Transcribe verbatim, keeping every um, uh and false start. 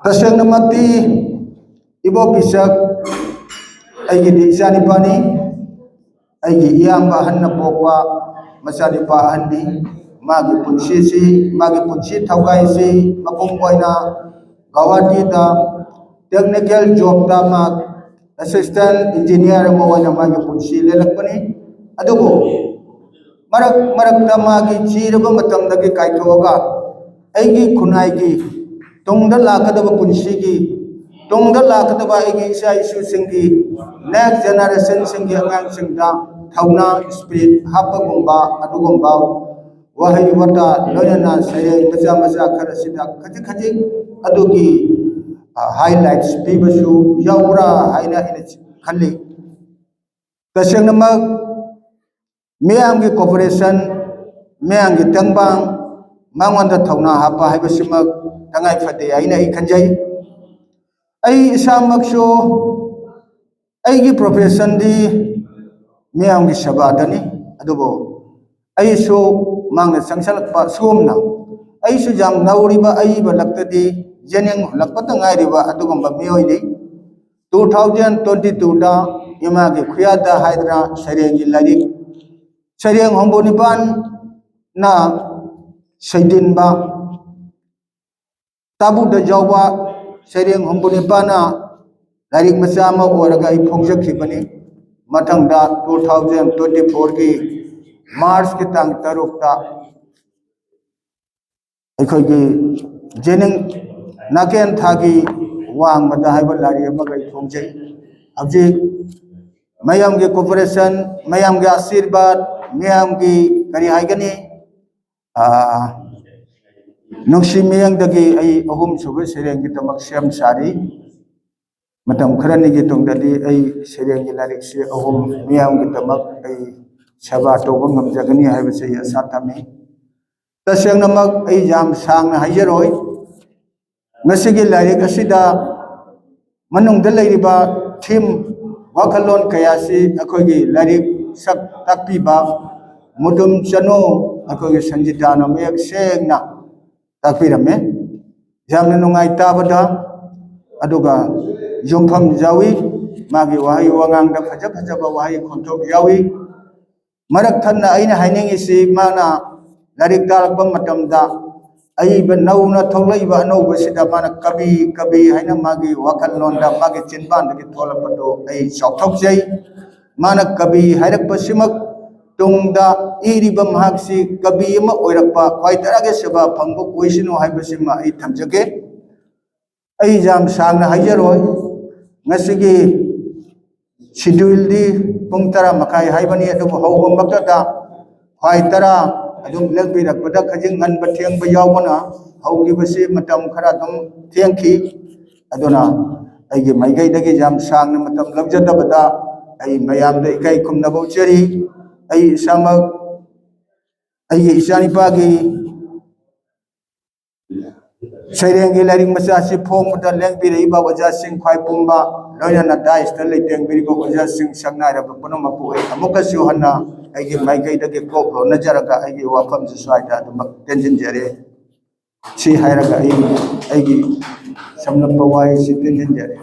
ꯇꯁꯦꯡꯅꯃꯛꯇꯤ ꯏꯕꯣꯛ ꯄꯤꯁꯛ ꯑꯩꯒꯤꯗꯤ ꯏꯆꯥꯅꯤꯄꯥꯅꯤ꯫ ꯑꯩꯒꯤ ꯏꯌꯥꯝꯕ ꯑꯍꯟꯅ ꯄꯣꯛꯄ ꯃꯆꯥꯅꯤꯄꯥ ꯑꯍꯟꯅꯤ꯫ ꯃꯥꯒꯤ ꯄꯨꯟꯁꯤꯁꯤ, ꯃꯥꯒꯤ ꯄꯨꯟꯁꯤ ꯊꯧꯒꯥꯏꯁꯤ ꯃꯄꯨꯡ ꯑꯣꯏꯅ ꯒꯧꯍꯥꯇꯤꯗ technical jobꯇ ꯃꯥ assistant engineer ꯑꯃ ꯑꯣꯏꯅ ꯃꯥꯒꯤ ꯄꯨꯟꯁꯤ ꯂꯦꯜꯂꯛꯄꯅꯤ꯫ ꯑꯗꯨꯕꯨ ꯃꯔꯛ ꯃꯔꯛꯇ ꯃꯥꯒꯤ ꯆꯤꯔꯕ ꯃꯇꯝꯗꯒꯤ ꯀꯥꯏꯊꯣꯛꯑꯒ ꯑꯩꯒꯤ ꯈꯨꯟꯅꯥꯏꯒꯤ ꯇꯨꯡꯗ ꯂꯥꯛꯀꯗꯕ ꯄꯨꯟꯁꯤꯒꯤ, ꯇꯨꯡꯗ ꯂꯥꯛꯀꯗꯕ ꯑꯩꯒꯤ ꯏꯆꯥ ꯏꯁꯨꯁꯤꯡꯒꯤ, next generationꯁꯤꯡꯒꯤ ꯑꯉꯥꯡꯁꯤꯡꯗ ꯊꯧꯅꯥ, spirit ꯍꯥꯞꯄꯒꯨꯝꯕ ꯑꯗꯨꯒꯨꯝꯕ ꯋꯥꯍꯩ ꯋꯥꯇꯥ ꯂꯣꯏꯅꯅ ꯁꯩꯔꯦꯡ ꯃꯆꯥ ꯃꯆꯥ ꯈꯔꯁꯤꯗ ꯈꯖꯤꯛ ꯈꯖꯤꯛ ꯑꯗꯨꯒꯤ, ꯑ, highlights ꯄꯤꯕꯁꯨ ꯌꯥꯎꯕ꯭ꯔꯥ ꯍꯥꯏꯅ ꯑꯩꯅ ꯈꯜꯂꯤ꯫ ꯇꯁꯦꯡꯅꯃꯛ ꯃꯤꯌꯥꯝꯒꯤ cooperation, ꯃꯤꯌꯥꯝꯒꯤ ꯇꯦꯡꯕꯥꯡ, ꯃꯉꯣꯟꯗ ꯊꯧꯅꯥ ꯍꯥꯞꯄ ꯍꯥꯏꯕꯁꯤꯃꯛ ꯇꯉꯥꯏ ꯐꯗꯦ ꯍꯥꯏꯅ ꯑꯩ ꯈꯟꯖꯩ꯫ ꯑꯩ ꯏꯁꯥꯃꯛꯁꯨ ꯑꯩꯒꯤ professionꯗꯤ ꯃꯤꯌꯥꯝꯒꯤ ꯁꯦꯕꯥꯗꯅꯤ, ꯑꯗꯨꯕꯨ ꯑꯩꯁꯨ ꯃꯥꯡꯗ ꯆꯪꯁꯤꯜꯂꯛꯄ ꯁꯣꯝꯅ ꯑꯩꯁꯨ ꯌꯥꯝ ꯅꯧꯔꯤꯕ ꯑꯏꯕ ꯂꯛꯇꯗꯤ ꯌꯦꯅꯤꯡ ꯍꯨꯜꯂꯛꯄꯇ ꯉꯥꯏꯔꯤꯕ ꯑꯗꯨꯒꯨꯝꯕ ꯃꯤꯑꯣꯏꯅꯤ꯫ Two thousand twenty twoꯗ ꯏꯃꯥꯒꯤ ꯈꯨꯌꯥꯗ ꯍꯥꯏꯗꯅ ꯁꯩꯔꯦꯡꯒꯤ ꯂꯥꯏꯔꯤꯛ ꯁꯩꯔꯦꯡ ꯍꯨꯝꯐꯨ ꯅꯤꯄꯥꯟꯅ ꯁꯩꯗꯤꯟꯕ ꯇꯥꯕꯨꯗ ꯌꯥꯎꯕ ꯁꯩꯔꯦꯡ ꯍꯨꯝꯐꯨ ꯅꯤꯄꯥꯟꯅ ꯂꯥꯏꯔꯤꯛ ꯃꯆꯥ ꯑꯃ ꯑꯣꯏꯔꯒ ꯑꯩ ꯐꯣꯡꯖꯈꯤꯕꯅꯤ꯫ ꯃꯊꯪꯗ two thousand twenty fourꯒꯤ Marchꯀꯤ ꯇꯥꯡ ꯇꯔꯨꯛꯇ ꯑꯩꯈꯣꯏꯒꯤ ꯖꯦꯅꯤꯡ ꯅꯥꯀꯦꯟ ꯊꯥꯒꯤ ꯋꯥꯡꯃꯗ ꯍꯥꯏꯕ ꯂꯥꯏꯔꯤꯛ ꯑꯃꯒ ꯑꯩ ꯐꯣꯡꯖꯩ꯫ ꯍꯧꯖꯤꯛ ꯃꯌꯥꯝꯒꯤ cooperation, ꯃꯌꯥꯝꯒꯤ ꯑꯥꯁꯤꯔꯕꯥꯗ, ꯃꯌꯥꯝꯒꯤ ꯀꯔꯤ ꯍꯥꯏꯒꯅꯤ, ꯑꯥ, ꯅꯨꯡꯁꯤ ꯃꯤꯌꯦꯡꯗꯒꯤ ꯑꯩ ꯑꯍꯨꯝꯁꯨꯕ ꯁꯩꯔꯦꯡꯒꯤꯗꯃꯛ ꯁꯦꯝ ꯁꯥꯔꯤ꯫ ꯃꯇꯝ ꯈꯔꯅꯤꯒꯤ ꯇꯨꯡꯗꯗꯤ ꯑꯩ ꯁꯩꯔꯦꯡꯒꯤ ꯂꯥꯏꯔꯤꯛꯁꯤ ꯑꯍꯨꯝ ꯃꯤꯌꯥꯝꯒꯤꯗꯃꯛ ꯑꯩ ꯁꯦꯕꯥ ꯇꯧꯕ ꯉꯝꯖꯒꯅꯤ ꯍꯥꯏꯕꯁꯤ ꯑꯩ ꯑꯁꯥ ꯊꯝꯃꯤ꯫ ꯇꯁꯦꯡꯅꯃꯛ ꯑꯩ ꯌꯥꯝ ꯁꯥꯡꯅ ꯍꯥꯏꯖꯔꯣꯏ꯫ ꯉꯁꯤꯒꯤ ꯂꯥꯏꯔꯤꯛ ꯑꯁꯤꯗ ꯃꯅꯨꯡꯗ ꯂꯩꯔꯤꯕ theme, ꯋꯥꯈꯜꯂꯣꯟ ꯀꯌꯥꯁꯤ ꯑꯩꯈꯣꯏꯒꯤ ꯂꯥꯏꯔꯤꯛ ꯁꯛ ꯇꯥꯛꯄꯤꯕ ꯃꯨꯇꯨꯝ ꯆꯅꯨ ꯑꯩꯈꯣꯏꯒꯤ ꯁꯟꯖꯤꯇꯥꯅ ꯃꯌꯦꯛ ꯁꯦꯡꯅ ꯇꯥꯛꯄꯤꯔꯝꯃꯦ꯫ ꯌꯥꯝꯅ ꯅꯨꯡꯉꯥꯏ ꯇꯥꯕꯗ, ꯑꯗꯨꯒ ꯌꯨꯝꯐꯝ ꯌꯥꯎꯏ, ꯃꯥꯒꯤ ꯋꯥꯍꯩ ꯋꯥꯉꯥꯡꯗ ꯐꯖ ꯐꯖꯕ ꯋꯥꯍꯩ ꯈꯣꯟꯊꯣꯛ ꯌꯥꯎꯏ꯫ ꯃꯔꯛ ꯊꯠꯅ ꯑꯩꯅ ꯍꯥꯏꯅꯤꯡꯉꯤꯁꯤ, ꯃꯥꯅ ꯂꯥꯏꯔꯤꯛ ꯇꯥꯛꯂꯛꯄ ꯃꯇꯝꯗ ꯑꯏꯕ ꯅꯧꯅ ꯊꯣꯛꯂꯛꯏꯕ ꯑꯅꯧꯕꯁꯤꯗ ꯃꯥꯅ ꯀꯕꯤ, ꯀꯕꯤ ꯍꯥꯏꯅ ꯃꯥꯒꯤ ꯋꯥꯈꯜꯂꯣꯟꯗ, ꯃꯥꯒꯤ ꯆꯤꯟꯕꯥꯟꯗꯒꯤ ꯊꯣꯛꯂꯛꯄꯗꯨ ꯑꯩ ꯆꯥꯎꯊꯣꯛꯆꯩ꯫ ꯃꯥꯅ ꯀꯕꯤ ꯍꯥꯏꯔꯛꯄꯁꯤꯃꯛ ꯇꯨꯡꯗ ꯏꯔꯤꯕ ꯃꯍꯥꯛꯁꯤ ꯀꯕꯤ ꯑꯃ ꯑꯣꯏꯔꯛꯄ, ꯈ꯭ꯋꯥꯏ ꯇꯔꯥꯒꯤ ꯁꯦꯕꯥ ꯐꯪꯕ ꯑꯣꯏꯁꯅꯨ ꯍꯥꯏꯕꯁꯤꯃ ꯑꯩ ꯊꯝꯖꯒꯦ꯫ ꯑꯩ ꯌꯥꯝ ꯁꯥꯡꯅ ꯍꯥꯏꯖꯔꯣꯏ꯫ ꯉꯁꯤꯒꯤ ꯁꯤꯗ꯭ꯌꯨꯜꯗꯤ ꯄꯨꯡ ꯇꯔꯥ ꯃꯈꯥꯏ ꯍꯥꯏꯕꯅꯤ, ꯑꯗꯨꯕꯨ ꯍꯧꯕꯃꯛꯇꯗ ꯈ꯭ꯋꯥꯏ ꯇꯔꯥ ꯑꯗꯨꯝ ꯂꯦꯡꯕꯤꯔꯛꯄꯗ ꯈꯖꯤꯛ ꯉꯟꯕ ꯊꯦꯡꯕ ꯌꯥꯎꯕꯅ ꯍꯧꯈꯤꯕꯁꯤ ꯃꯇꯝ ꯈꯔ ꯑꯗꯨꯝ ꯊꯦꯡꯈꯤ꯫ ꯑꯗꯨꯅ ꯑꯩꯒꯤ ꯃꯥꯏꯀꯩꯗꯒꯤ ꯌꯥꯝ ꯁꯥꯡꯅ ꯃꯇꯝ ꯂꯧꯖꯗꯕꯗ ꯑꯩ ꯃꯌꯥꯝꯗ ꯏꯀꯥꯏ ꯈꯨꯝꯅꯕ ꯎꯠꯆꯔꯤ꯫ ꯑꯩ ꯏꯁꯥꯃꯛ ꯑꯩꯒꯤ ꯏꯆꯥꯅꯤꯄꯥꯒꯤ ꯁꯩꯔꯦꯡꯒꯤ ꯂꯥꯏꯔꯤꯛ ꯃꯆꯥꯁꯤ ꯐꯣꯡꯕꯗ ꯂꯦꯡꯕꯤꯔꯛꯏꯕ ꯑꯣꯖꯥꯁꯤꯡ ꯈ꯭ꯋꯥꯏ ꯄꯨꯝꯕ, ꯂꯣꯏꯅꯅ ꯗꯥꯏꯁꯇ ꯂꯩꯇꯦꯡꯕꯤꯔꯤꯕ ꯑꯣꯖꯥꯁꯤꯡ ꯁꯛꯅꯥꯏꯔꯕ ꯄꯨꯝꯅꯃꯛꯄꯨ ꯑꯩ ꯑꯃꯨꯛꯀꯁꯨ ꯍꯟꯅ ꯑꯩꯒꯤ ꯃꯥꯏꯀꯩꯗꯒꯤ ꯀꯣꯛ ꯂꯣꯟꯅꯖꯔꯒ ꯑꯩꯒꯤ ꯋꯥꯐꯝꯁꯤ ꯁ꯭ꯋꯥꯏꯗ ꯑꯗꯨꯃꯛ ꯇꯦꯟꯁꯤꯟꯖꯔꯦ꯫ ꯁꯤ ꯍꯥꯏꯔꯒ ꯑꯩ ꯑꯩꯒꯤ ꯁꯝꯂꯞꯄ ꯋꯥꯍꯩꯁꯤ ꯇꯦꯟꯁꯤꯟꯖꯔꯦ꯫